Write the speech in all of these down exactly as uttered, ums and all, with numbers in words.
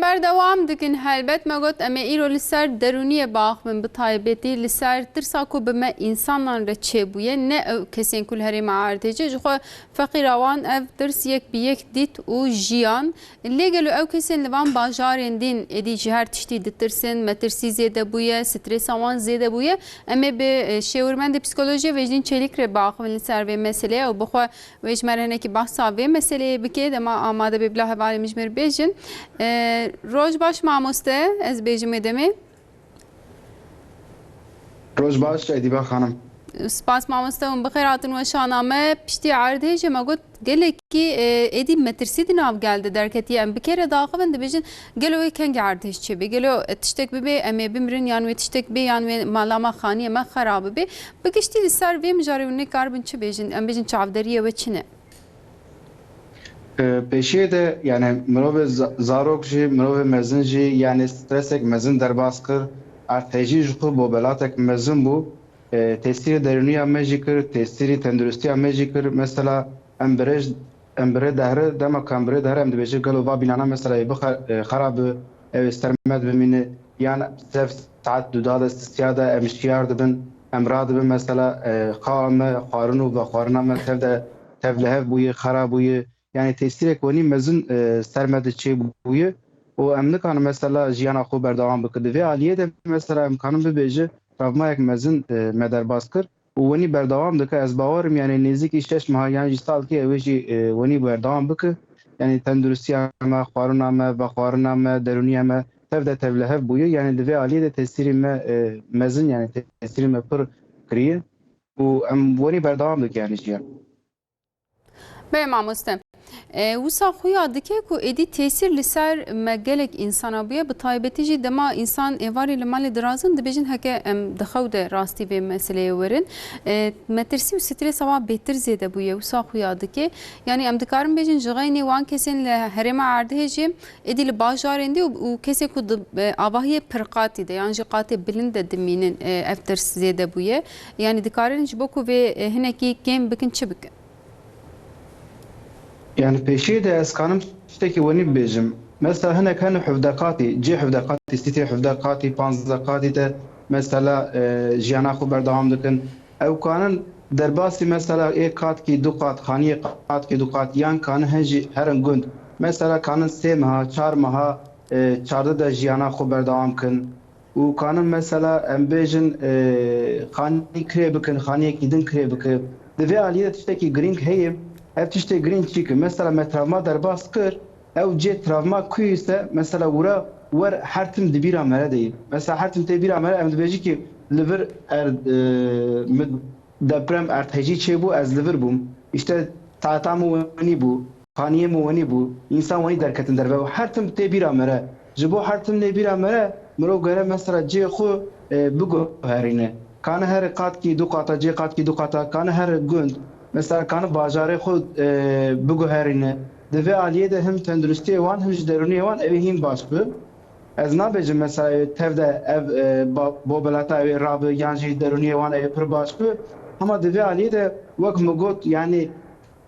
berdewam dikin. Helbet me got, em ê îro li ser derûniyê biaxivin, bi taybetî li ser tirsa ku bi me însanan re çêbûye, ne ew kesên ku li herêma erdhêjê. Ji xwe feqîra wan ev tirs yek bi yek dît û jiyan. Lê gelo ew kesên li van bajarên din êdî ji her tiştî ditirsin, metirsî zêde bûye, stresa wan zêde bûye? Em ê bi, e, şêwirmendê psîkolojiyê Vêcdîn Çelîk re biaxivin li ser vê meseleyê û bi xwe wê ji me re hinekî behsa vê meseleyê bike. Dema amade be bila hevalê min ji me re bêjin. E, roj baş mamoste, ez bêjim wê demê. Roj baş Edîba xanim. Spas mamoste, hûn bi xêr hatin weşana me. Piştî erdhêjê me got gelekî, e, êdî metirsî di nav gel de derketiye. Em bi kê re diaxivin, dibêjin gelo wê kengî erdhêj çêbe? Gelo, e, tiştek bibe em ê bimirin, yan wê tiştek bê, yan wê mala me, xaniyê me xera bibe? Bi giştî li ser vê mijarê hûn nikaribin çi bêjin? Em bêjin çavderiya we çi ne? E, pêşiyê de, yani, mirovê za-, zarok jî, mirovê mezin jî, yani, stresek mezin derbas kir, erdhejî ji xwe bobelatek mezin bû. E, tesîrê derûniya me jî kir, tesîrê tenduristiya me jî kir. Mesela, em bi rê, em bi rê dehre, dema ku em bi rê dehre, em dibêjin, gelo va bînana, mesela, ê bixwe-, e, xera bi, ew ê ser me de bimîne, yan sev saet duda de, sisiya de, em şiyar dibin, em radibin, mesela, e, xawa me, xwarin û vexwarina me tev de, tev li hev bûye, xera bûye. Yani tesîrek wenî mezin, e, ser me de çêbûye û em nikarin mesela jiyana xwe berdewam bikin. Di vê aliyê de mesela em karin bibêje travmayek mezin, e, me derbas kir û wenî berdewam dike. Ez bawer im, yani nêzîkî şeş meha yan jî salkê ew ê jî, e, wenî berdewam bike. Yani tenduristiya me, xwarina me, vexwarina me, derûniya me tev de tev li hev bûye. Yani di vê aliyê de tesîrê me, e, mezin, yani tesîrê me pir kiriye û em wenî berdewam dikin yani jiyan. Belê mamoste. E, wisa xuya dike ku êdî tesîr li ser me gelek însana bûye, bi taybetî jî dema însan êvarî li malê dirazin, dibêjin heke em di xew de rastî vê meseleyê werin. E, metirsî û stresa wan bêtir zêde bûye, wisa xuya dike. Yanî em dikarin bêjin ji xeynê wan kesên li herêma erdhêjê êdî li bajarên dî û, û kesê ku di, e, avahiyê pirqatî de yan jî qatê bilind de dimînin, e, ev tirs zêde bûye. Yanî dikarin ji bo ku vê, e, hinekî kêm bikin çi bikin? Yani pêşiyê de ez kanim tiştekî wenî bibêjim. Mesela hinek hene hevde qatî, cê hevde qatî, sîtê hevde qatî, panzdeh qatî de mesela, e, jiyana xwe berdewam dikin. Ew kanin derbasî mesela ê qatkî du qat, xaniyê qatkî du qat, yan kanin hin jî herin gund. Mesela kanin sê meha, çar meha, e, çardeh de jiyana xwe berdewam kin. û kanin mesela em bêjin, e, xanî kirê bikin, xaniyekî din kirê bike. Di vê aliyê de tiştekî girîng heye. Ev tiştê girîng çi ki? Mesela me travma derbas kir, ew cê travma ku ise mesela wira wer her tim di bîra me re de ye. Mesela her tim tê bîra me re em dibêjî ki li vir er, e, min deprem erdhejî çêbû, ez li vir bûm. Îşte saeta min wenî bû. Xaniyê min wenî bû, însan wenî derketin derve û her tim tê bîra me re. Ji bo her tim nê bîra me re, mirov gere mesela cihê xwe, e, biguherîne. Kane here qatkî du qata, cihê qatkî du qata, kane here gund. Mesela kane bajarê xwe, e, biguherîne. Di vê aliyê de him tenduristiyê wan, him jî derûniyê wan ew ê hîn baş bi. Ez nabêjim mesela ew tev de ev, e, ba-, bobelata ew ê rabi yan jî derûniyê wan ew ê pir baş bi. Hema di vê aliyê de wek min got, yanî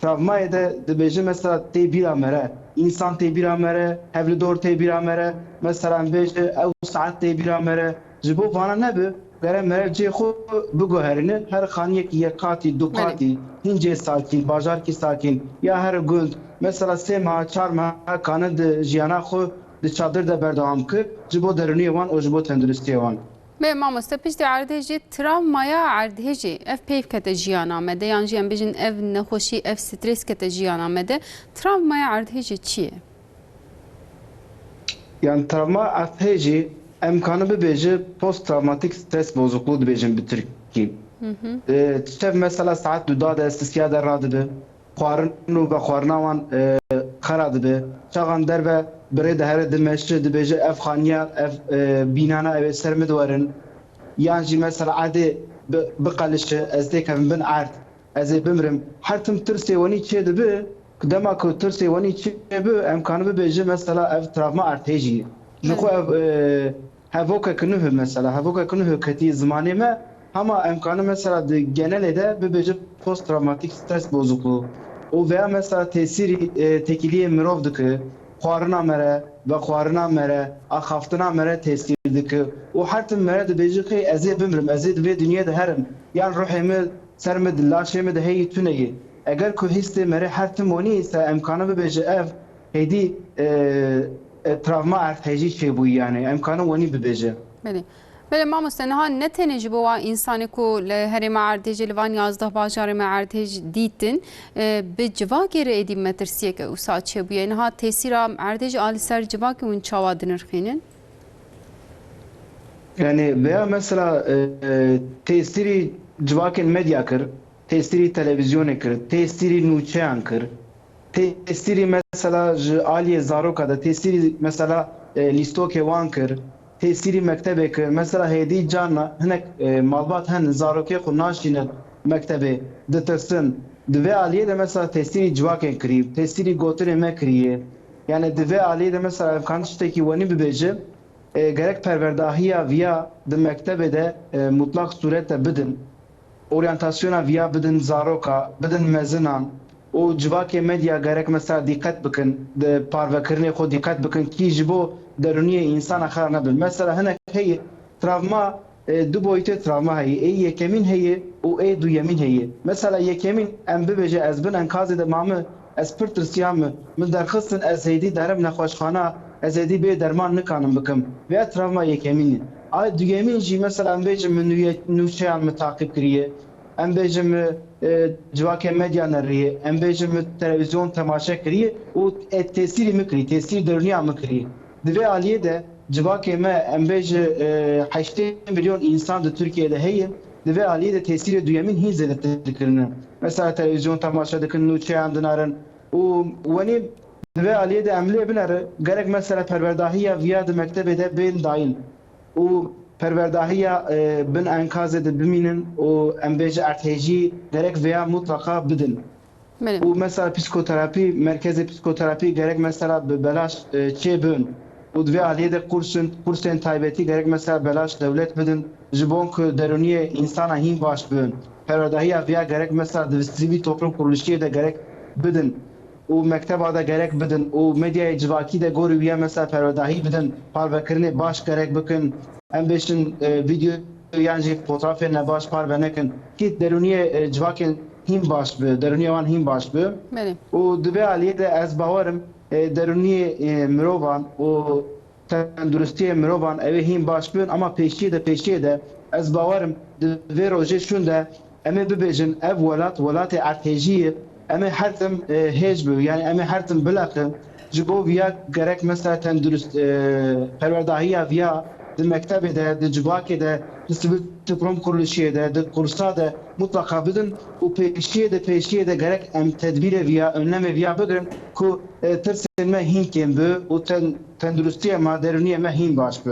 travmayê de dibêje mesela tê bîra me re, însan tê bîra me re, hevlidor tê bîra me re, mesela em bêje ew saet tê bîra me re. Ji bo vana nebe, gere meriv cihê xwe biguherîne, her xaniyekî yek qatî, du Belê. qatî, hin cihê sakîn, bajarkî sakîn, ya her gund, mesela sê meha, çar meha kane di jiyana xwe di çadir de berdewam kir, ji bo derûniyê wan û ji bo tenduristiyê wan. Bê mamoste, piştî erdhejê, travmaya erdhejê, ev peyv kete jiyana me de, yan jî em bêjin ev nexweşî, ev stres kete jiyana me de. Travmaya erdhejê çi ye? Yan travma erdhejê, em kanin bibêje post travmatik stres bozukluğu dibêjin bi tirkî. Hı hı. E, tiştev mesela saet duda de, sisiya de radibe. Xwarin û vexwarina wan, e, xera dibe. Çaxan derve bi rê dihere, dimeşe, dibêje ev xaniya, ev, e, bînana ew ê ser min de werin. Yan jî mesela erdê bi-, biqelişe, ez têkevim bin erd, ez ê bimirim. Her tim tirsê wenî çê dibe, dema ku tirsê wenî çê bi, em kanin bibêje mesela ev travma erdhejî ye. Ji xwe Evet. ev, e, Hevokek nuh mesela, hevokek nuh ketî zimanê me, hema em kanin mesela di genelê de bibêje post travmatik stres bozukluğu. Û veya mesela tesîrî, e, têkiliyê mirov dike. xwarina me re, vexwarina me re, axaftina me re tesîr dike. Û her tim me re dibêje, xê, ez ê bimrim, ez ê di vê dinyê de herim. Yan ruhê min ser min, di laşê min de heyî tune ye. Eger ku hîstê me re her tim wenî, se em kanin bibêje ev hêdî, e, e, travma erdhejî çêbûyî, yani em kanin wenî bibêje. Belê. Belê mamoste, niha ne tenê ji bo wan însanê ku li herêma erdhêjê, li van yazdeh bajarê me erdhêj dîtin, e, bi civakê re êdî metirsiyeke wisa çêbûye. Niha tesîra erdhêjê a li ser civakê hûn çawa dinirxînin? Yani veya mesela, e, e, tesîrî civakên medya kir, tesîrî televîzyonê kir, tesîrî nûçeyan kir, tesîrî mesela ji aliyê zaroka de, tesîrî mesela, e, lîstokê wan kir, tesîrî mektebê kir. Mesela hêdî carna hinek, e, malbat hen zarokê xwe naşîne mektebê, ditirsin. Di vê aliyê de mesela tesîrî civakên kirî, tesîrî gotinê me kiriye. Yani di vê aliyê de mesela em kan tiştekî wenî bibêje, e, gerek perwerdahiya viya di mektebê de, e, mutlaq sûrete bidin. Oryantasyona viya bidin zaroka, bidin mezinan û civakê medya gerek mesela dîqet bikin, di parvekirinê xwe dîqet bikin kî ji bo derûniyê însana xera nebin. Mesela hinek heye travma, e, du boyutê travma heye. Ê yekemîn heye û ê duyemîn heye. Mesela yekemîn em bibêje ez bin enkazê de mame, ez pir tirsiyame, min derxistin, ez hêdî derim nexweşxana, ez hêdî bê derman nikanim bikim. Vêya travma yekemîn e. A duyemîn jî mesela em bêjin min nûye-, nûçeyan min taqîb kiriye. Em bêjin min, e, civakê medya neriye. Em bêjin min televîzyon temaşe kiriye û, e, tesîrî min kiriye, tesîr derûniya min kiriye. Di vê aliyê de civakê me, em bêjin, e, heştê milyon însan di Tirkiyeyê de heye. Di vê aliyê de tesîrê duyemîn hîn zêdetir kirine. Mesela televîzyon temaşe dikin, nûçeyan dinarin û wenî di vê aliyê de em lê binere, gerek mesela perwerdahiya viya di mektebê de bên dayîn û perwerdahiya, e, bin enkazê de bimînin û em bêje erdhêjî gerek vêya mutlaqa bidin. Belê. Û mesela psîkoterapî, merkezê psîkoterapî gerek mesela bi belaş, e, çêbin û di vê aliyê de kursên, kursên taybetî gerek mesela belaş dewlet bidin, ji bo ku derûniyê însana hîn baş bin. Perwerdahiya viya gerek mesela di sivîl toplum kurulişiyê de gerek bidin û mekteba de gerek bidin û medyayê civakî de gorî wî ya mesela perwerdahî bidin, parvekirinê baş gerek bikin. Em bêjin, e, vîdeo yan jî fotoğrafên nebaş parve nekin. Kî derûniyê, e, civakên hîn baş bi, derûniyê wan hîn baş bi. Belê. Û di vê aliyê de ez bawerim, e, derûniyê, e, mirovan û tenduristiyê mirovan ew ê hîn baş bin, ama pêşiyê de, pêşiyê de ez bawerim di vê rojê şûn de em ê bibêjin ev welat, welatê erdhêjî ye. Em ê her tim, e, hêj bibin, yani em ê her tim bileqin. Ji bo viya gerek mesela tendurist, e, perwerdahiya viya di mektebê de, di civakê de, di sivil toplum kurulişiyê de, di kursa de mutlaka bidin û pêşiyê de, pêşiyê de gerek em tedbîrê viya, önlemê viya bigirin ku, e, tirsên me hîn kêm bi û ten-, tenduristiyê me, derûniyê me hîn baş bi.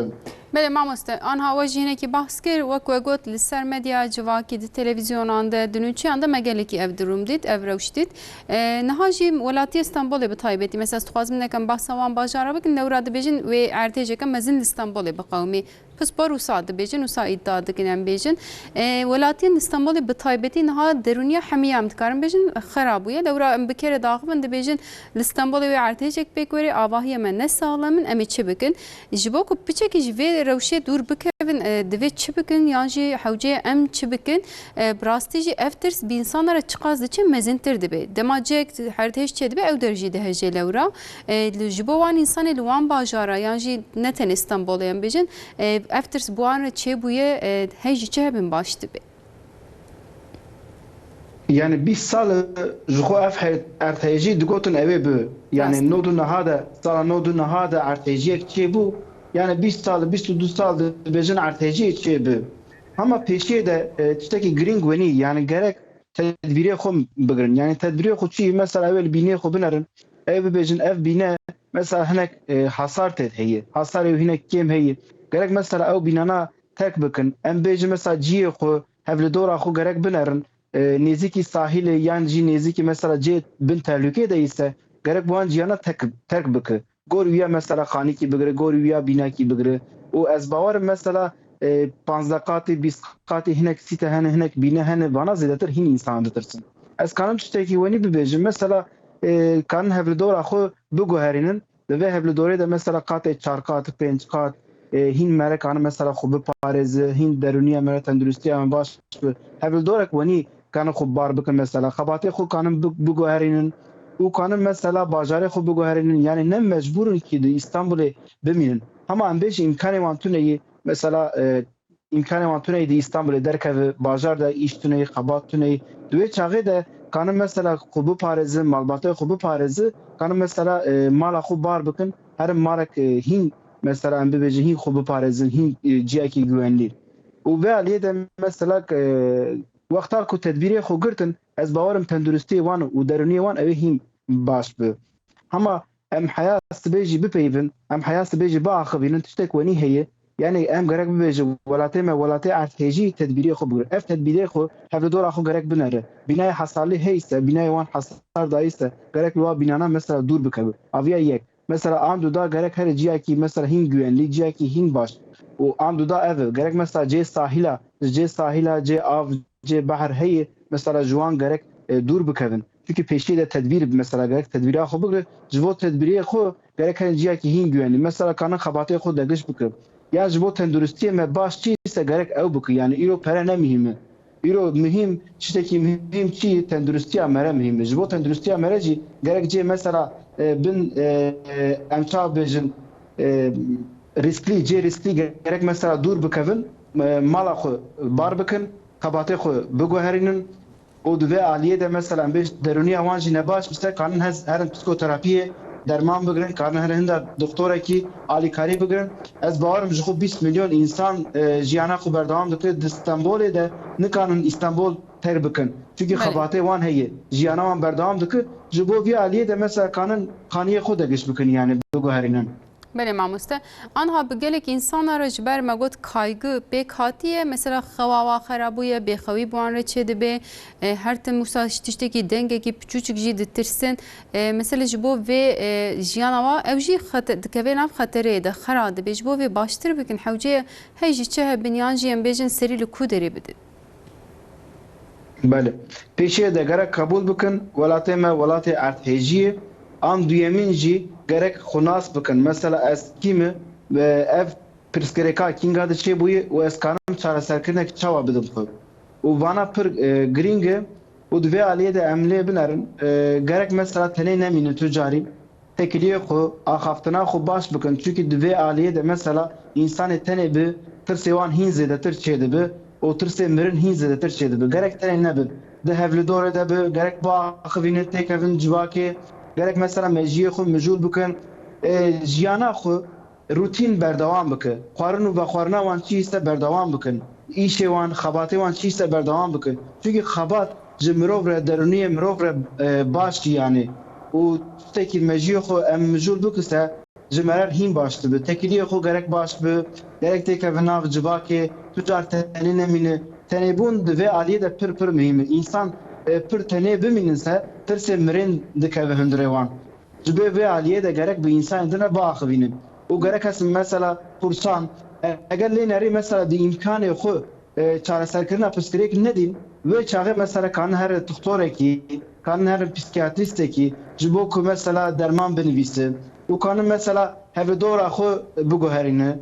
Belê mamoste, anha we jî hinekî behs kir, wek we got, li ser medya civakî, di televîzyonan de, di nûçeyan de me gelekî ev durum dît, ev rewş dît. E, niha jî welatiyê Stenbolê bi taybetî, mesela ez dixwazim nekem behsa wan bajara bikin, lewra dibêjin wê erdhêjeke mezin li Stenbolê biqewimî. Pispor wisa dibêjin, wisa îdia dikin em bêjin. E, welatiyên li Stenbolê bi taybetî niha derûniya hemiya em dikarin bêjin xera bûye. Lewra em bi kê re daxivin dibêjin li Stenbolê wê erdhêjek pêk were, avahiya me ne saxlem in, em ê çi bikin? Ji bo ku piçekî ji vê rewşê dûr bikevin, e, divê çi bikin yan jî hewce em çi bikin? E, bi rastî jî ev tirs bi însana re çiqas diçe mezintir dibe. Dema cihek erdhêj çêdibe ew der jî dihejê lewra. E, li, ji bo wan însanê li wan bajara yan jî ne tenê Stenbolê em bêjin, e, ev tirs bi wan re çêbûye, e, hej jî çi hebin baş dibe. Yani bîst sal ji xwe ev he-, erdhejî digotin ew ê bi. Yani Rast. Nod û niha de, sala nod û niha de erdhejiyek çêbû. Yani bîst sal, bîst û du sal dibêjin erdhejiyê çêbi. Hema pêşiyê de, e, tiştekî girîng wenî, yani gerek tedbîrê xwe bigirin. Yani tedbîrê xwe çi? Mesela ew ê li bînê xwe binerin. Ew bibêjin ev bîne, mesela hinek, e, hasar tê heye. Hasarê wî hinek kêm heye. Gerek mesela ew bînana terk bikin. Em bêjin mesela cihê xwe, hevlidora xwe gerek binerin. E, nêzîkî sahîlê yan jî nêzîkî mesela cihê bin tehlûkê de îse gerek bi wan ciyana tek-, terk bike. Gor wîya mesela xanîkî bigire, gor wîya bînakî bigire. Û ez bawer im mesela, e, panzdeh qatî, bîst qatî hinek sîte hene, hinek bîne hene, vana zêdetir hîn însanan ditirsin. Ez kanim tiştekî wenî bibêjim. Mesela, e, kanin hevlidora xwe biguherînin. Di vê hevlidorê de mesela qatê çar qat, pênc qat, e, hîn mere kanin mesela xwe biparêzi, hîn derûniya mere, tenduristiya me baş bi. Hevlidorek wenî kanin xwe bar bikin mesela. Xebatê xwe kanin bi-, biguherînin û kanin mesela bajarê xwe biguherînin. Yani ne mecbûr in kî di Îstanbulê bimînin. Hema em bêjin îmkanê wan tune yî, mesela, e, îmkanê wan tune yî di Îstanbulê derkeve, bajar de îş tune yî, xebat tune yî. Di wê çaxê de kanin mesela xwe biparêzi, malbatê xwe biparêzi, kanin mesela, e, mala xwe bar bikin, herin malek, e, hîn mesela em bibêjin hîn xwe biparêzin, hîn, e, ciyekî güvenlî. Û vê aliyê de mesela, e, wexta ku tedbîrê xwe girtin, ez bawerim tenduristiyê wan û derûniyê wan ew ê hîn baş bi. Hema em heya sibê jî bipeyivin, em heya sibê jî biaxivînin, tiştek wenî heye. Yani em gerek bibêjin, welatê me, welatê erdhêjî tedbîrê xwe bigire. Ev tedbîrê xwe hevdora xwe gerek binere. Bînayê hesarlî heyse, bînayê wan hesar dayîse, gerek li wa bînana mesela dûr bikeve. Aviya yek. Mesela anduda gerek here ciyakî mesela hîn güvenlî, ciyakî hîn baş. Û anduda ev e. Gerek mesela cê sahîla, cê sahîla, cê av, cê behr heye, mesela ji wan gerek, e, dûr bikevin. Çunki pêşiyê de tedbîr, mesela gerek tedbîra xwe bigire. Ji bo tedbîrê xwe gerek hene ciyakî hîn güvenlî. Mesela kanin xebatê xwe degiş bike. Ya ji bo tenduristiyê me baş çi ise gerek ew bike. Yani îro pere ne muhîm e. Îro muhîm, tiştekî muhîm çi ye? Tenduristiya me re muhîm e. Ji bo tenduristiya me re jî gerek cê mesela, e, bin, e, e, em çawa bêjin, e, rîsklî, cê rîsklî gerek mesela dûr bikevin, e, mala xwe bar bikin, xebatê xwe biguherînin û di vê aliyê de mesela em bêjin derûniya wan jî ne baş bise, kanin hez-, herin psikoterapiyê derman bigirin, kanin herin hinda doktorekî alîkarî bigirin. Ez bawerim ji xwe bîst milyon însan, e, jiyana xwe berdewam dike. Di Stenbolê de nikanin Îstenbol terk bikin. Çunki Belê. Xebatê wan heye. Jiyana wan berdewam dike. Ji bo vî aliyê de mesela kanin xaniyê xwe de giş bikin, yani biguherînin. Belê mamoste. Anha bi gelek însana re ji ber me got kaygı pêk hatiye. Mesela xewa wa xera bûye, bêxewî bi wan re çêdibe. E, her tim wisa tiştekî dengekî piçûçik jî ditirsin. E, mesela ji bo vê, e, jiyana wa ew jî xete-, dikeve nav xetereyê de, xera dibe. Ji bo vê baştir bikin hewce ye, hey jî çi hebin yan jî em bêjin serî li ku derê bidin. Belê. Pêşiyê de gerek qebûl bikin, welatê me welatê erdhêjî ye. An duyemîn jî gerek xwe nas bikin. Mesela ez kî me, e, ev pirsgirêka kînga de çêbûye û ez kanim çareserkirinek çawa bidim xwe. Û vana pir, e, girîng e û di vê aliyê de em lê binerin. E, gerek mesela tenê nemînin tu carî. Têkiliyê xwe, axaftina xwe baş bikin. Çunki di vê aliyê de mesela însanê tenê bi, tirsê wan hîn zêdetir çêdibi û tirsê mirin hîn zêdetir çêdibi. Gerek tenê nebin. Di hevlidorê de bi, gerek biaxivînin têkevin civakê, gerek mesela mejiyê xwe mijûl bikin. E, jiyana xwe rutîn berdewam bike. Xwarin û vexwarina wan çi hîse berdewam bikin. Îşê wan, xebatê wan çi hîse berdewam bikin. Çunki xebat ji mirov re, derûniyê mirov re, e, baş jî yanê. Û tiştekî mejiyê xwe em mijûl bikise, ji me re hîn baş dibe. Têkiliyê xwe gerek baş bi, gerek têkeve nav civakê, tu car tenê nemîne. Tenêbûn di vê aliyê de pir pir muhîm e. Însan, e, pir tenê bimînin se, tirsê mirên dikeve hundirê wan. Ji bo vê aliyê de gerek bi însanên din re biaxivînin. Û gerek ez mesela pirsan, e, eger lê nerî mesela di îmkanê xwe, e, çareserkirina pirsgirêk nedîn, wê çaxê mesela kanin here dixtorekî, kanin here psîkiyatrîstekî, ji bo ku mesela derman binivîse û kanin mesela hevdora xwe biguherîne.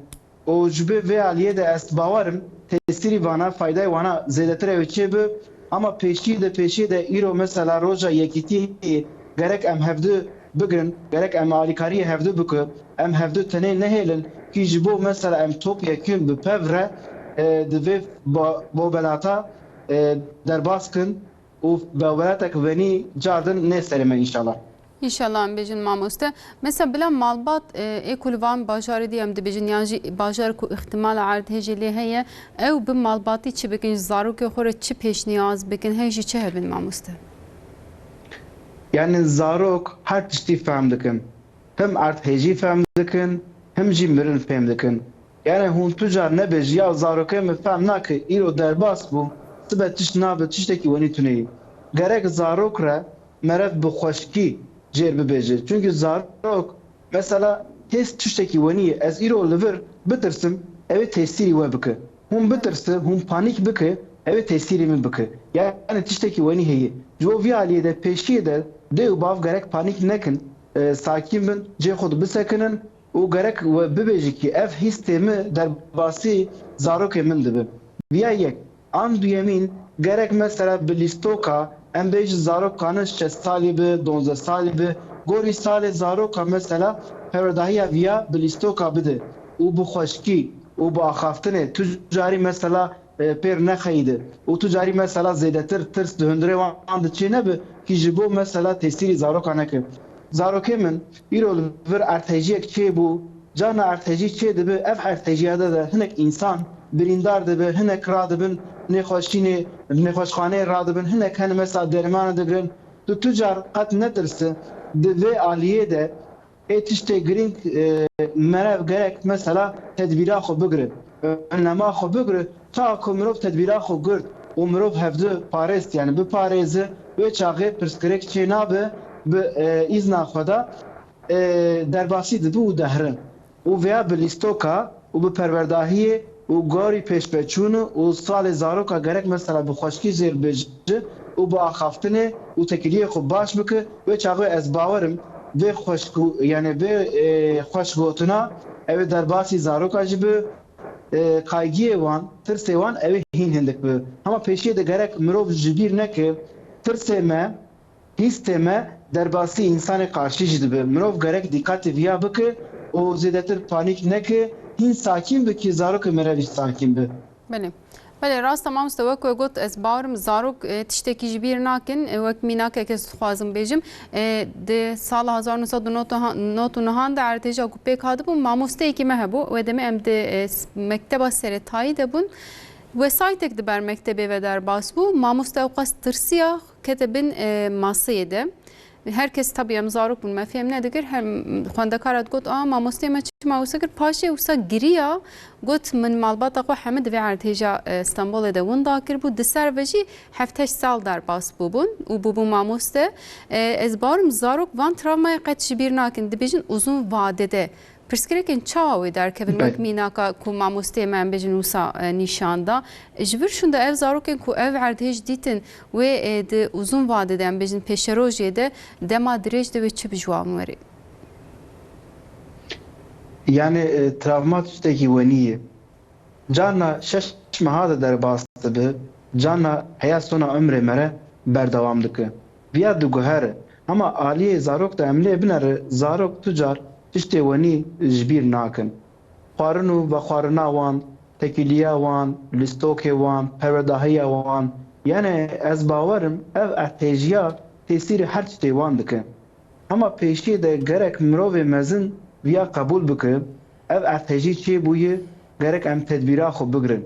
Û ji bo vê aliyê de ez bawer im tesîrî vana, faydayê wana zêdetir ew çê bi, ama pêşî de, pêşî de îro mesela roja yekîtiyê gerek em hevdu bigrin, gerek em alîkariyê hevdu bikin, em hevdu tenê nehêlin, kî ji bo mesela em top yekûn bi pev re, e, di vê ba-, bobelata, e, derbas kin û bobelatek wenî cardin nê serê me înşallah. Înşallah em bêjin mamoste. Mesela bila malbat, e, ê ku li van bajarê dî em dibêjin yan jî bajar ku îhtimala erdhêjê lê heye, ew bi malbatî çi bikin, ji zarokê xwe re çi pêşniyaz bikin, hey jî çi hebin mamoste? Yani zarok her tiştî fehm dikin. Him erdhêjî fehm dikin, him jî mirin fehm dikin. Yani hûn tu car nebêjî ya zarokê min fehm nake, îro derbas bû, sibe tişt nabe, tiştekî wenî tune ye. Gerek zarok re meriv bi xweşikî cêr bibêje. Çunki zarok, mesela, hêz tiştekî wenî ye. Ez îro li vir bitirsim, ew ê tesîrî we bike. Hûn bitirse, hûn panîk bike, ew ê tesîrî min bike. Yani tiştekî wenî heye. Ji bo vî aliyê de, pêşiyê de dê û bav gerek panîk nekin. e, sakîn bin, cê xwe bisekinin û gerek we bibêjî kî ev hîstê min derbasî zarokê min dibi. Viya yek. An duyemîn, gerek mesela bi lîstoka, em bêjin zarokanin şeş salî bi, donzdeh salî bi, gorî salê zaroka mesela perwerdahiya viya bi lîstoka bide û bi xweşkî û bi axaftinê tu carî mesela e, pêr nexeyîdi û tu carî mesela zêdetir tirs di hundirê wan de çê nebi kî ji bo mesela tesîrî zaroka neke. Zarokê min îro li vir erdhejiyek çêbû, carna erdhejî çê dibi, ev erdhejiya de de hinek însan birîndar dibi, hinek radibin nêxweşînê, nêxweşxaneyê radibin, hinek hene mesela dermana digirin. Tu tu car qet netirsi di vê aliyê de Ê tiştê girîng, e, merev gerek mesela tedbîra xwe bigire, önlema xwe bigire, ta ku mirov tedbîra xwe girt û mirov hevdu parêst, yani biparêzi, wê çaxê pirsgirêk çê nabe, bi, e, îzna xwe de, e, derbasî dibe û dehre. Û veya bi lîstoka û bi perwerdahiyê û gorî pêşveçûn û salê zaroka gerek mesela bi xweşkî jêr bêje û bi axaftinê û tekiliyê xwe baş bike, wê çaxê ez bawer im vê xweşk û, yani vê, e, xweşgotina ew ê derbasî zaroka jî bi, e, kaygiyê wan, tirsê wan ew ê hîn hindik bi. Hema pêşiyê de gerek mirov ji bîr neke tirsê me, hîstê me derbasî însanê qarşî jî dibe. Mirov gerek dîqetê viya bike û zêdetir panîk neke, hîn sakîn be kî zarokê me re jî sakîn be. Belê. Belê, rast e mamoste, wek we got, ez bawerim zarok, e, tiştekî ji bîr nakin, e, wek mînakek ez dixwazim bêjim. E, di sala hezar neh sed û nod û nehan de erdhêja ku pêk hatibû, mamosteyekî me hebû. Wê demê em di, e, s-, mekteba seretayî de bûn. Wesaytek di ber mektebê ve derbas bû. Mamoste ewqas tirsiya, kete bin, e, maseyê de. Her kes, tabii, em zarok bûn, me fêm nedikir. Her xwendekara digot, "A, mamostê me çima wisa kir?" Paşê wisa giriya, got, "Min malbata xwe hemî di vê erdhêja, e, Stenbolê de winda kiribû." Di ser ve jî heft heşt sal derbas bûbûn û bûbû mamoste. E, ez bawerim zarok van travmayê qet ji bîr nakin. Dibêjin uzun vadede Pirsgirêkên çawa wê derkevin, wek mînaka ku mamosteyê me, em bêjin, wisa, e, nîşan da? Ji vir şûnde ev zarokên ku ev erdhêj dîtin, wê, e, di uzun vadede, em bêjin pêşerojê de, dema dirêj de wê çi bi ji wan were? Yani, e, travma tiştekî wenî ye. Carna şeş meha de derbas dibe, carna heya sona umrê me re berdewam dike. Viya diguhere. Hema aliyê zarok de em lê binere, zarok tu car tiştê wenî ji bîr nakin. Xwarin û vexwarina wan, tekîliya wan, lîstokê wan, perwerdahiya wan, yani ez bawer im ev erdhêjiya tesîrê her tiştê wan dike. Hema pêşiyê de gerek mirovê mezin viya qebûl bike, ev erdhejî çêbûye, gerek em tedbîra xwe bigirin.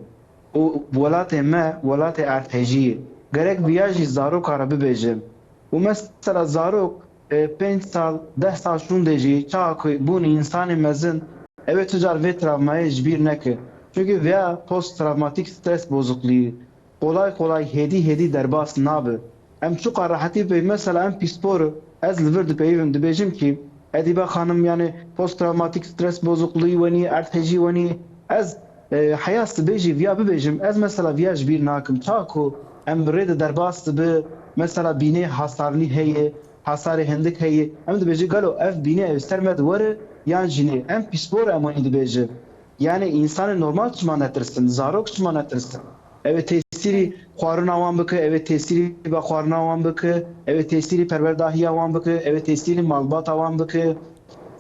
Û welatê me welatê erdhejî ye. Gerek viya jî zaroka re bibêje. Û mesela zarok, e, pênc sal, deh sal şûnde jî çawa ku bûn însanê mezin, ew ê tu car vê travmayê ji bîr neke. Çunkî viya post travmatik stres bozukluğu qolay qolay hêdî hêdî derbas nabe. Em çiqas rehetî pê, mesela em pîspor, ez li vir dipeyivim, dibêjim kî, Edîbe xanim, yani post travmatik stres bozukluğu wenî, erdhejî wenî, ez, e, heya sibê jî viya bibêjim, ez mesela viya ji bîr nakim. Çawa ku em bi rê de derbas dibe, mesela bînê hasarlî heye, hasarê hindik heye, em dibêje gelo ev bîne ew ser me de were yan jî nê? Em pîspor em wenî dibêje. Yani însanê normal çima netirsin, zarok çima netirsin? Ew ê tesîrî xwarina wan bike, ew ê tesîrî vexwarina wan bike, ew ê tesîrî perwerdahiya wan bike, ew ê tesîrî malbata wan bike.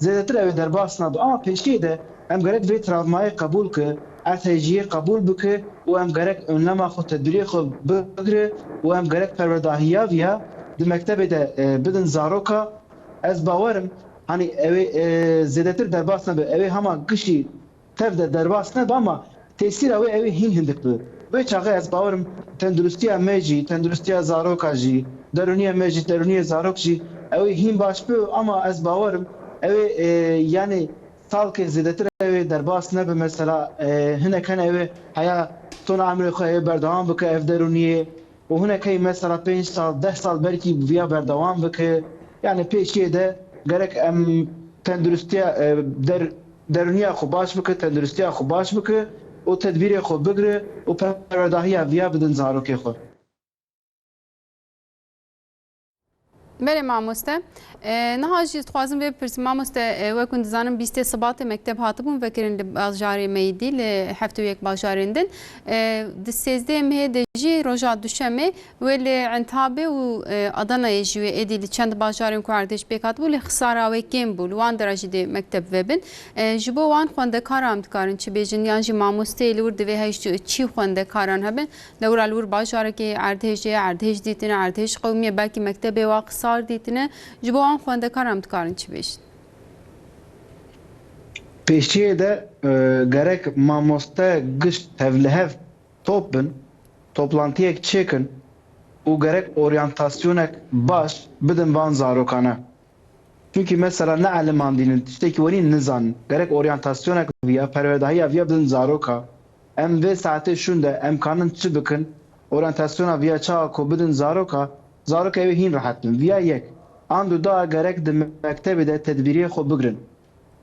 Zêdetir ew ê derbas nabe. Ama pêşiyê de em gerek vê travmayê qebûl ke, erdhejiyê qebûl bike û em gerek önlema xwe, tedbîrê xwe bigire û em gerek perwerdahiya viya di mektebê de, e, bidin zaroka. Ez bawer im, hanî ew ê, e, zêdetir derbas nebe. Ew ê hema gişî tev de derbas nebe, ama tesîra wê ew ê hîn hindik bi. Wê çaxê ez bawer im tenduristiya me jî, tenduristiya zaroka jî, derûniya me jî, derûniyê zarok jî ew ê hîn baş bi, ama ez bawer im ew ê, e, yanî salkê zêdetir ew ê derbas nebe. Mesela, e, hinek hene ew ê heya sona emrê xwe ew ê berdewam bike ev derûniyê. Û hinek hey mesela pênc sal, deh sal belkî viya berdewam bike. Yani pêşiyê de gerek em tenduristiya, e, der-, derûniya xwe baş bike, tenduristiya xwe baş bike û tedbîrê xwe bigire û perwerdahiya viya bidin zarokê xwe. Belê mamoste. E, niha jî dixwazim vê bipirsim, mamoste, e, wek hûn dizanin, bîstê Sibatê mekteb hatibûn vekirin li bajarê me yî dî, li heft û yek bajarên din. E, di sêzdehê mehê de jî roja Duşemê wê li Entabê û, e, Adanayê jî wê êdî li çend bajarên ku erdhêj pêk hatibû, lê xisara wê kêm bû. Li wan dera jî dê mekteb vebin. E, ji bo wan xwendekaran em dikarin çi bêjin, yan jî mamosteyê li wir divê hej çi xwendekaran hebin? Lewra li wir bajarekê erdhêjê, erdhêj dîtine, erdhêj qewimiye, belkî mektebê wa qisar dîtine. Ji bo wan xwendekar em dikarin çi bêjin? Pêşiyê de, e, gerek mamoste gişt tevlihev top bin, toplantiyek çêkin û gerek oryantasyonek baş bidin van zarokane. Çunkî mesela ne elimandînin, tiştekî wenî nizanin. Gerek oryantasyonek viya, perwerdahiya viya bidin zaroka. Em vê saetê şûn de em kanin çi bikin? Oryantasyona viya çawa ku bidin zaroka, zarok ewê hîn rehet bin. Viya yek. An du da gerek di mektebê de tedbîriyê xwe bigrin.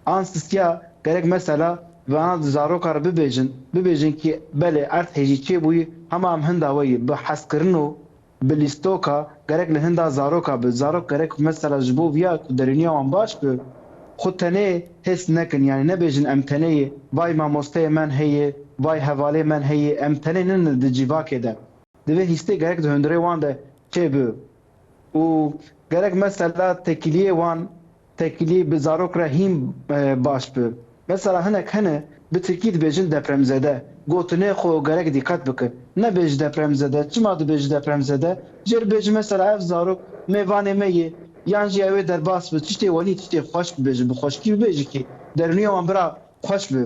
An sistiya gerek mesela vana di zaroka re bibêjin, bibêjin ki belê erd hêjî çêbûyî, hema em hinda we yî bi hezkirin û bi lîstoka gerek li hinda zaroka bi. Zarok gerek mesela ji bo viya ku derûniya wan baş bi, xwe tenê his nekin, yanî nebêjin em tenê yê, vay mamosteyê men heye, vay hevalê men heye, em tenê nin di civakê de. Divê hîstê gerek di hundirê wan de çêbi. Û gerek mesela tekiliyê wan, tekilî bi zarok re hîn, e, baş bi. Mesela hinek hene bi tirkî dibêjin depremzede. Gotinê xwe gerek dîqet bikin. Nebêj depremzede. Çima dibêji depremzede? Jêr bêji mesela ev zarok mêvanê me yê. Yan jî ew ê derbas bi. Tiştê wenî, tiştê xweş bibêji. Bi xweşkî bibêji ki derûniya wan bira xweş bi.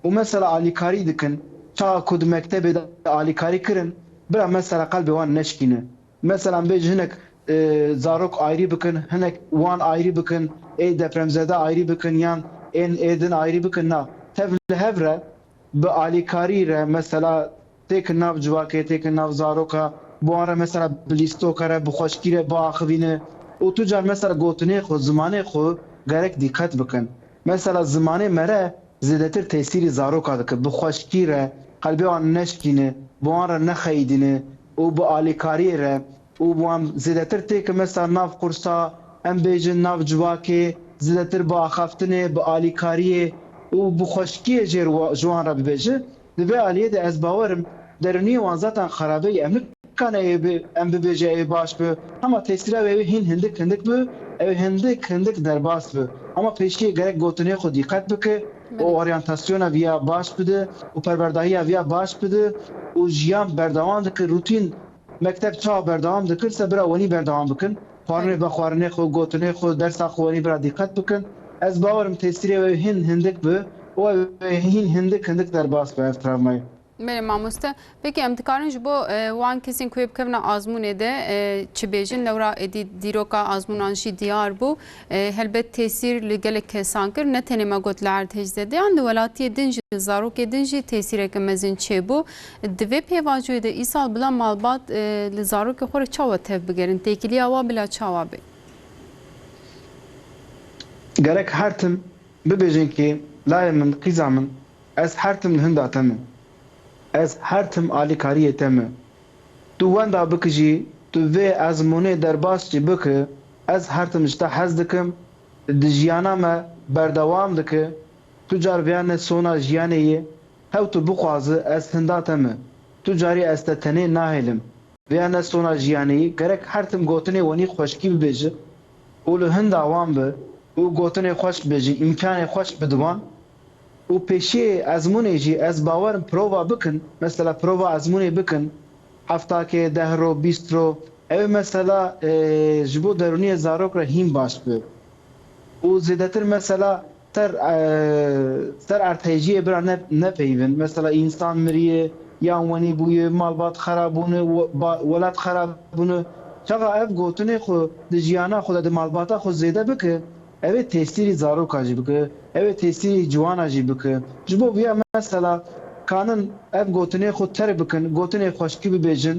Û mesela alîkarî dikin. Çawa ku di mektebê de alîkarî kirin, bira mesela qelbê wan neşkîne. Mesela em bêjin hinek, e, zarok ayrî bikin, hinek wan ayrî bikin, ê depremzede ayrî bikin yan ên ê din ayrî bikin. Na, tev li hev re bi alîkarî re mesela têkin nav civakê, têkin nav zaroka, bi wan re mesela bi lîstoka re, bi xweşkî re biaxivîne û tu car mesela gotinê xwe, zimanê xwe gerek dîqet bikin. Mesela zimanê me re zêdetir tesîrî zaroka dike. Bi xweşkî re qelbê wan neşkîne, bi wan re nexeyidîne û bi alîkariyê re û bi wan zêdetir têke mesela nav qursa, em bêjin nav civakê, zêdetir bi axaftinê, bi alîkariyê û bi xweşkiyê jê ji wan re bibêje. Di vê aliyê de ez bawer im derûniyê wan zaten xerabe ye. Em nikane ê bi, em bibêje ê baş bi. Hema tesîra wê hîn hindik hindik bi, ew hindik hindik derbas bi. Hema pêşiyê gerek gotinê xwe dîqet bike û oryantasyona viya baş bide û perwerdahiya viya baş bide û jiyan berdewam dike, rutîn mekteb çawa berdewam dikir, se bira wenî berdewam bikin. Xwarinê vexwarinê xwe, gotinê xwe, dersa xwe wenî bira dîqet bikin. Ez bawer im tesîrê wê hîn hindik bi û ew hîn hindik hindik derbas bi ev travmayê. Belê mamoste. Peki em dikarin ji bo, e, wan kesên ku yê bikevine azmûnê de, e, çi bêjin? Lewra êdî dîroka azmûnan jî diyar bû. E, helbet tesîr li gelek kesan kir. Ne tenê me got li erdhêj zêde, yan li welatiyê din jî, li zarokê din jî tesîreke mezin çêbû. Di vê pêvajoyê de îsal bila malbat, e, li zarokê xwe re çawa tev bigerin? Têkiliya wa bila çawa be? Gerek her tim bibêjin ki layê min, qîza min, ez her tim li hinda te me. Ez her tim alîkariyê te me. Tu wenda bikijî, tu vê ezmûnê derbas jî bike, ez her tim ji te hez dikim, di jiyana me berdewam dike, tu car vêya ne sona jiyanê ye, hew tu bixwazi ez hinda te me. Tu carî ez te tenê nahêlim. Vêya ne sona jiyanê ye, gerek her tim gotinê wenî xweşkî bibêje û li hinda wan be û gotinê xweş bibêje, îmkanê xweş bide wan. Û pêşiyê ezmûnê jî ez bawer im prova bikin, mesela prova ezmûnê bikin, heftakê, deh ro, bîst ro, ew ê mesela, e, ji bo derûniyê zarok re hîn baş be. Û zêdetir mesela ser, e, ser erdhejiyê bira ne, nepeyivin. Mesela însan miriye, yan wenî bûye, malbat xera bûne, we-, ba-, welat xera bûne. Çaxa ev gotinê xwe di jiyana xwe de, di malbata xwe zêde bike, ew ê tesîrî zaroka jî bike, ew ê tesîrî ciwana jî bike. Ji bo viya mesela kanin ev gotinê xwe ter bikin, gotinê xweşkî bibêjin,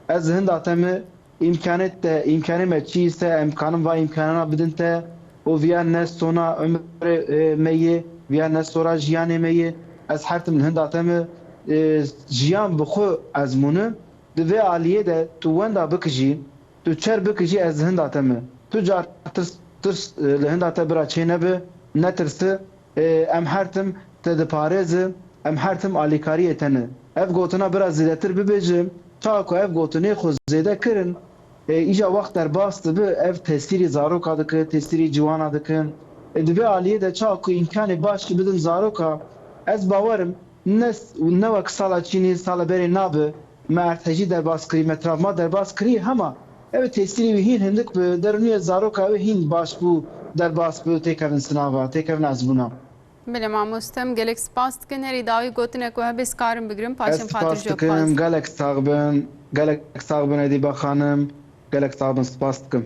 ez hinda te me, îmkanê te, îmkanê me çi îse, em kanin va îmkanana bidin te û viya ne sona umrê, e, me yê, viya ne sora jiyanê me yê, ez her tim li hinda te me, e, jiyan bi xwe ezmûne, di vê aliyê de tu wenda bikijî, tu çer bikijî ez li hinda te me. Tu car tirs, tirs, e, li hinda te bira çê nebe, netirsi, e, em her tim te diparêzi, em her tim alîkariyê te ne. Ev gotina bira zêdetir bibêje, çawa ku ev gotinê xwe zêde kirin, e, îja wext derbas dibe, ev tesîrî zaroka dike, tesîrî ciwana dikin. E, di vê aliyê de çawa ku îmkanê baş jî bidin zaroka, ez bawer im, ne, ne wek sala çînî, sala berê nabe, me erdhejî derbas kirî, me travma derbas kirî, hema ev tesîrî wî hîn hindik bi derûniyê zaroka wê hîn baş bû, derbas bû, têkevin sinava, têkevin ezmûna. Belê mamoste, em gelek spas dikin. Herî dawî gotinek ku hebe ez karim bigirim, paşên xatir jî. Spas dikim, gelek sax bin, gelek sax bin Edîba xanim, gelek sax bin, spas dikim.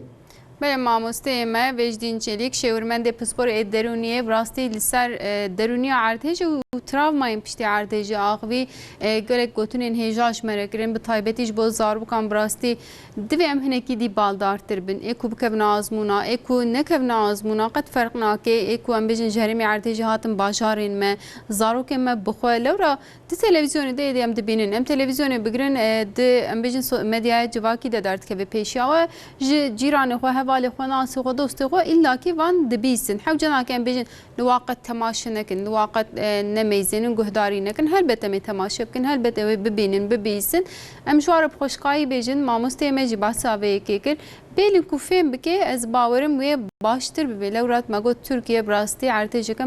Belê mamosteyê me Vecdîn Çelîk, şêwirmendê pisporê ê derûniyê, bi rastî li ser, e, derûniya erdhêjê û travmayên piştî erdhêjê axivî, e, gelek gotinên hêja ji me re kirin, bi taybetî ji bo zarokan bi rastî divê em hinekî dî baldartir bin. Ê ku bikevin azmûna, ê ku nekevin azmûna, qet ferq nake. Ê ku em bêjin ji herêmê erdhêjê hatin bajarên me, zarokên me bi xwe lewra di televîzyonê de êdî em dibînin. Em televîzyonê bigirin, e, di, em bêjin, so-, medyaya civakî de derdikeve pêşiya we. Ji cîranê xwe, hevalê xwe, nasê xwe, dostê xwe îllakî van dibîsin. Hewce nake em bêjin li waqet temaşe nekin, li waqet, e, nemeyzênin, guhdarî nekin. Helbet em ê temaşe bikin, helbet ew ê bibînin, bibîsin. Em ji wan re bi xweşkayî bêjin, mamosteyê me jî behsa vê yekê kir. Bêlin ku fêm bike, ez bawerim wê baştir bibe. Lewra me got Tirkiye bi rastî erdhêjeke